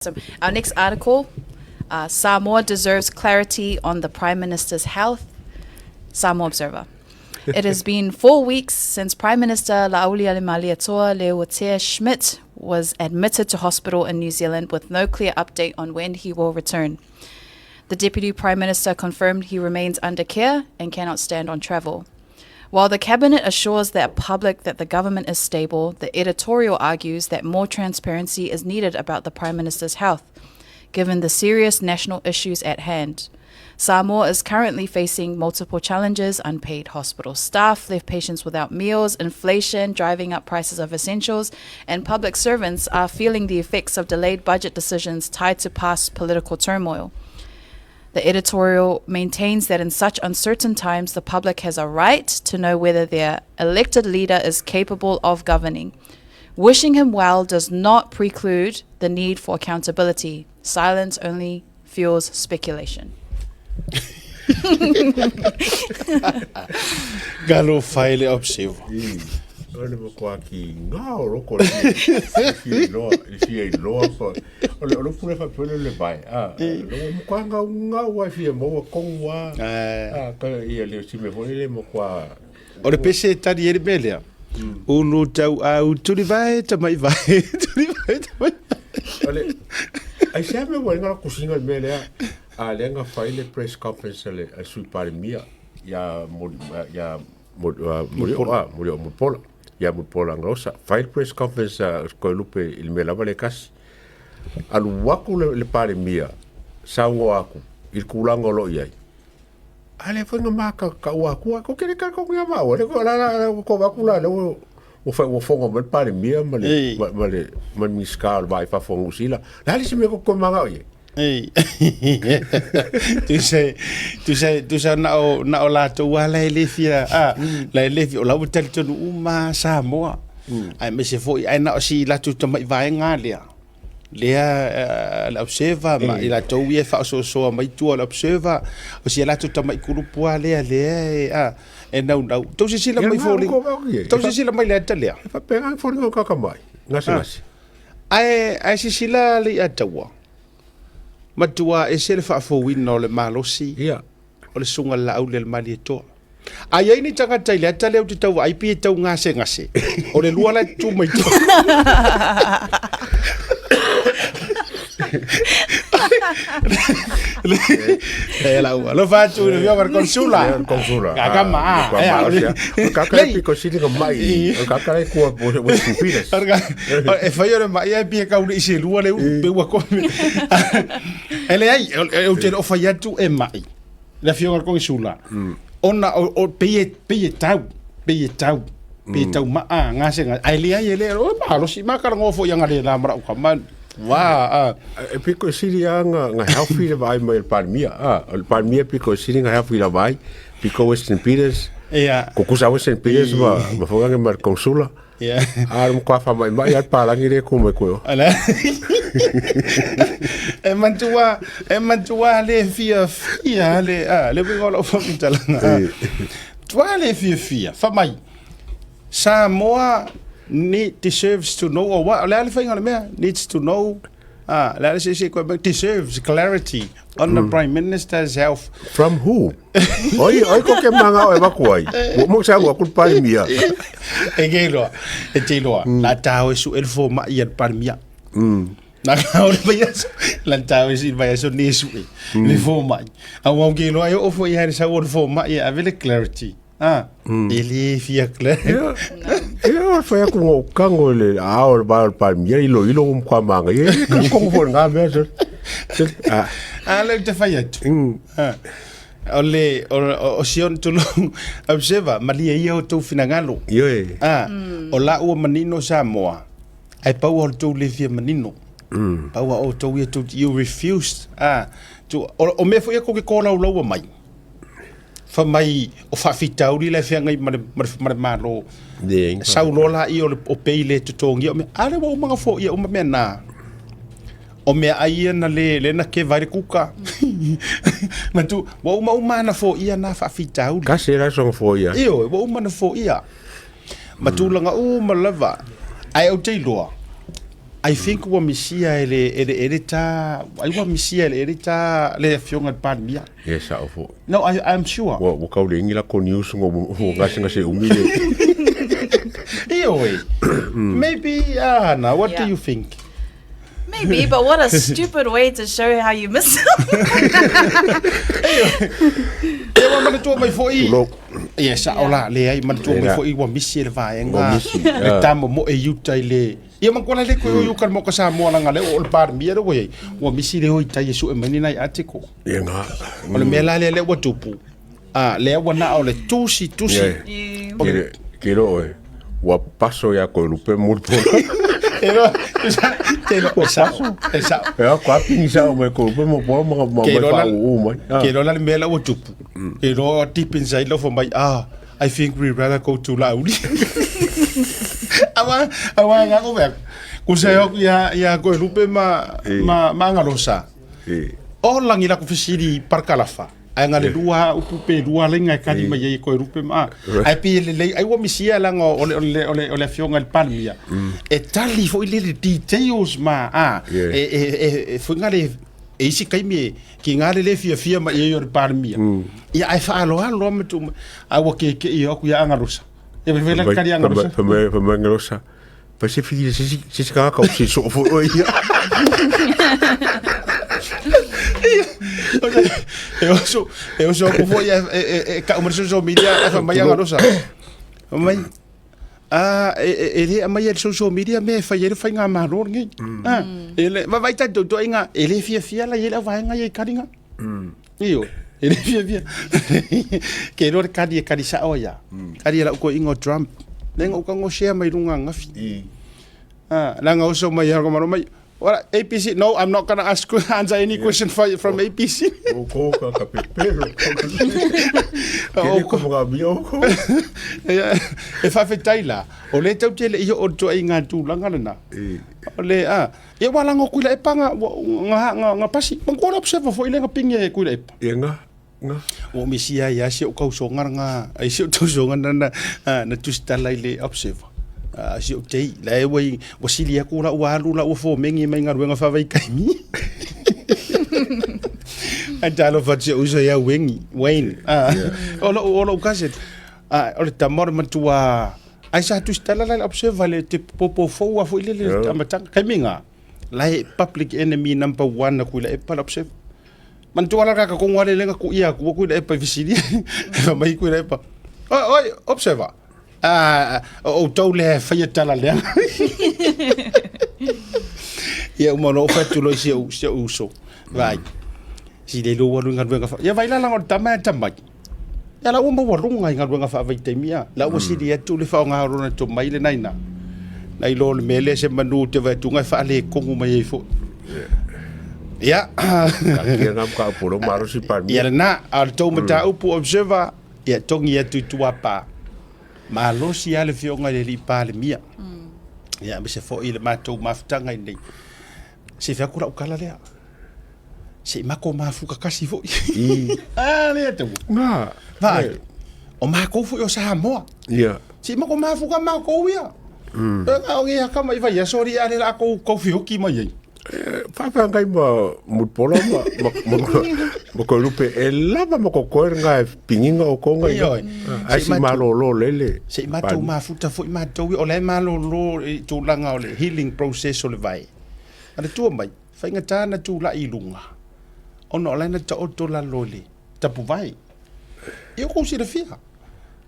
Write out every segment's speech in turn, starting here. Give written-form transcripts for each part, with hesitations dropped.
So our next article, Samoa deserves clarity on the Prime Minister's health, Samoa Observer. It has been 4 weeks since Prime Minister Laaulialemalietoa Leuatea Schmidt was admitted to hospital in New Zealand with no clear update on when he will return. The Deputy Prime Minister confirmed he remains under care and cannot stand on travel. While the cabinet assures the public that the government is stable, the editorial argues that more transparency is needed about the Prime Minister's health, given the serious national issues at hand. Samoa is currently facing multiple challenges: unpaid hospital staff left patients without meals, inflation driving up prices of essentials, and public servants are feeling the effects of delayed budget decisions tied to past political turmoil. The editorial maintains that in such uncertain times, the public has a right to know whether their elected leader is capable of governing. Wishing him well does not preclude the need for accountability. Silence only fuels speculation. Galo faile observe. O le makuaki ngā o roko le fia iloa, le fia iloa pa. O le, o le pule whapele le vai. A, le o mkwa ngā ngā wai fia maua kongu a. A, ka ia le sime hoi le mkwa. O le pese e tari e le melea. Ulu tau au tuli vai tamai vai, tuli vai tamai vai. O le, ai se ame wai ngā kusinga le melea. A le nga whai le press conference le a sui parimia ia mori ia mori o Mulipola ia Mulipola Gaosa fai le press conference a ko lupe i le mea lava le kasi alu aku le Palemia saunoa aku i le tulaga o lo o i ai a le foi na maka ka ua aku ko kele ka ko ia maua le ko la la ko aku la le ua fai ua fogo mai le Palemia ma le ma le ma le Minisita o le Vai Fafo o Niu Sila le a le isi mea ko mangao i ai. Ei. Tusa, tusa, tusa na o, na o latou lava la e le fia, a, la e le fia, o la ua talitonu uma Samoa. Aemaise foi, ae na o si latou tamai vaega lea, lea le observer ma i latou ia e faaosoosoa mai tua o le observer, o si a latou tamai kulupu lava lea, lea e, a, e naunau. Tou silasila mai foliga, tou silasila mai i le ata lea. E faapena foliga o kakamai, gasegase. Ae, ae silasila le ia taua. Matua ese le faafouina o le malosi o le susuga i le Laauli a le Malietoa. A i ai ni tagata i le ata lea ou te tau vaai pei e tau gasegase, o le lua la e tutū mai tua. E lau alofa atu i le afioga i le Konsula. Le Konsula. Kakama, ah, Kua eh, malosi, ah. O kaka e piko sili ka mai. O kaka e kua o Supiras. E fai o le mai ai pia kau le isi e lua le u, pe ua komi. E leai, ou te le o fai atu e mai. Le afioga i le Konsula. Ona o pei e pei e tau, pei e tau. Pei e tau maa gasega. Ae leai e le o malosi ma kalagoa foi anga le la marau kama. Wa a. E piko sili a nga nga healthy le vai mai le Palemia. A, o le Palemia piko sili nga healthy la vai. Piko Western Peters. Ia. Kukusa Western Peters ma ma fonga ma le Konsula. Ia. A mo kwa fa mai mai al palangi le ku mai ku. Ala. E mantua, e mantua le fia fia le a le uiga o lau faamatalaga. Tua le fia fia, fa mai. Samoa need deserves to know or what? O le a le faiga o le mea? Needs to know. Ah, le a le se se koe deserves clarity on the Prime Minister's health. From who? Oi, oi ko ke manga o e waku ai. Mo mo sa wa ku Palemia. E ke iloa, e te iloa. La tau e su e le fomai ia le Palemia. Na ka o le vaiaso, la tau e si le vaiaso ni e su e le fomai. A ua ke iloa e oo foi i le sau o le fomai e ave le clarity. Ah, e le fia clarity. Ia, o whai aku ngō kango le ao le vai o le Palemia, ilo ilo ngō mkwa manga. Ia, ia, ka kongo fo ngā mea. Ah. A le te whai atu. Ah. O le, o, o, o si on tulou, observer, malie ia o tou finagalo. Ioe. Ah, o la ua manino Samoa, ai pau o le tou le fia manino. Pau a o tou ia tou, you refused. Ah, tu, o, o mea foi ia ko ke kōlaulaua mai. Fa mai o faafitauli la e feagai ma le, ma le, ma le Malo. Sau loa la ia o le o pei le totogia o mea, a lea ua uma ona foia uma mea na. O mea ai ia na le, le na keva ai le kuka. Ma tu, ua uma uma na foia na faafitauli. Kasi la songa foia. Ioe, ua uma na foia. Ma tulaga uma lava. Ae ou te iloa, I think ua misia e le e le editor, ai ua misia e le editor le afioga i le Palemia. Ia sao foi. No, I'm sure. Ua kau le ingi la ko news ngo ua gasegase umi le. Ioe. Maybe, ah, na, what do Yeah. you think? Maybe, but what a stupid way to show how you miss him. Ia ua manatua mai foi. Tulou. Ia sao la, leai, manatua mai Lea. foi ua misi e le vaega. Ua misi, Le ah. tama mo e iuta i le... Ia manatua la le koe o iuka le moka Samoa langa lea o le Palemia le ua iai. Ua misi le o i tai e sue mai ni nai article. Ia nga. O le mea la lea lea ua tupu. Ah, lea ua na o le tusi, tusi. Ia. Yeah. Ke ke lo oe. Ua paso ia koe lupe mulipola. E loa, ke loa, e sao, e sao. Ia ko apingi sao mai koe lupe mulipola ma ma Ke mai loa fa la- uu mai. Ah. Ke loa la le mea la ua tupu. Ke loa deep inside lofo mai, ah, I think we rather go to Laauli. Aua, aua nga ko vea. Ku se hoku ia, ia koe lupe ma, ma, ma ngalosa. E. O langi la ku fisili parkalafa. Ai nga le lua upu pe lua lenga e kali mai ai koe lupe ma. Ai pi le lei, ai ua misia langa o le, o le, o le, o le afioga i le Palemia. E tali foi le le details ma, a, e, e, e, e foi nga le, e isi kaimi e, ki ngā le le fiafia mai ai o le Palemia. Ia ai whaaloalo a matu, a ua ke ke i aku ia angalosa. Ia me whela kari angalosa. Fa mai fa mai ngalosa. Fa se fi se se se ka ka se so fo o ia. E oso, e oso aku foi e, e, e, e ka umar social media e fa mai angalosa. Mai, a, e, e, e le aumai e le social media mea e fai ai le faigamalo lenei. A, e le, vaavaai tatou toaiga, e le fiafia la i ai le auvaega ia i kaliga. Ioe, e le fiafia. Ke iloa le kali e kali sao ai lava. Kali e lau toeaina o Trump. Lea na ou tago share mai luga ananafi. A, leaga oso mai e malo mai, What, APC? No, I'm not gonna ask, answer any question for, from APC. O ko ka ka pepelo. Ke ko mga mio ko. E faafetai la, o lea tatou te le i oo atu ai i ngā tulaga lena. O le, a, ia ua laga o Tuilaepa nga, nga, nga, nga pasi. Manatua le observer foi lea na pingi e Tuilaepa. Ia nga, nga. Ua misi ai lava si ou tausoga lena, ai si ou tausoga lena na tusitala i le observer. Si ou tei, la e ua, ua sili atu la ua alu la ua fomegi mai galuega faavaitaimi. Ae talofa atu si ou uso ia Wayne, Wayne. O lou, o lou cousin. O le tama o le matua, ai sa tusitala la i le observer le te popo fou lava foi lele i le amataga. Taimi na, la e public enemy number one aku i le epa le observer. Manatua la kaka kongo ale lenga ku ia ku ku le epa fisili. Fa mai ku le epa. Oi oi observer. Ah o tau le faia tala le. Ia uma no fa tu lo si o si o uso. Vai. Si le lo walu ngaluenga fa. Ia vai la la tama tama. Ia la ua maualuga i galuega faavaitaimi a. La ua sili atu le faaaoga o lona tomai lena ina. Nai lo le mea lea se manu ou te vaai atu e faaletonu mai ai foi. Ia. Taatia ngā mokaupu o lou malosi Palemia. Ia lena, a o le tou mataupu Observer, ia togi atu i tua pa. Malosi lava le Afioga i le Alii Palemia. Ia aemaise foi i le matou mafutaga i inei. Se i fai atu lau tala lea. Se i matou mafuta tasi foi. Ah, lea te ua. Ngā. Vaai, o matou foi o Samoa. Ia. Se i matou mafuta matou ia. E o ia kama i vai aso ri ale la kou kou whioki mai ai. Whawhangai ma Mulipola ma, ma, ma, ma Koerupe e lava ma kokoe ngā e pinginga o konga i. Ioe. Ai si malolo lele. Se i matou mafuta foi matou ia, o la e malolo i tulaga o le healing process o le vae. A le tua mai, faigata na tulai i luga, ona o la e na taoto lalo i le tapuvae. Ia kou silafia.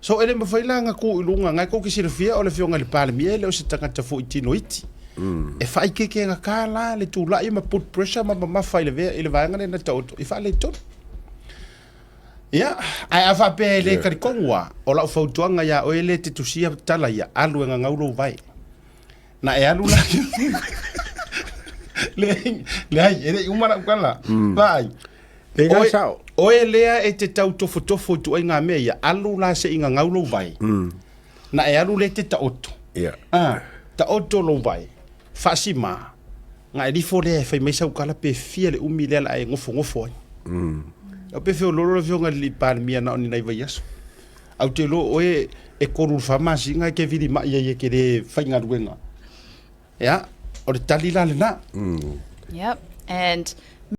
So e le mafai la ona tu i luga, na e kou te silafia o le Afioga i le Palemia e le o se tagata foi tino iti. E faaikeike gata la le tulai ma put pressure ma mamafa i le vea i le vaega lea na taoto i faaletonu. Ia, ae a faapea e le talitonu lava, o lau fautuaga ia oe le te tusia tala ia, alu e gagau lou vae. Na e alu la Leai, leai, e le i uma lau tala. Vaai. E Oe, sao. oe lea e te tau tofotofo i tuaiga mea ia, alu la se i gagau lou vae. Na e alu lea e te taoto. Ia. Ah, taoto lou vae, faasima, na e lifo lea e fai mai sau tala pe fia le umi lea o le a e nofonofo ai. Au pe feoloolo le Afioga i le Alii Palemia na o ni nai vaiaso. Au te iloa o oe e 3 i le 4 masina e te vilima'i ai e te le faigaluega. Ia, O le tali la lena. Yep. And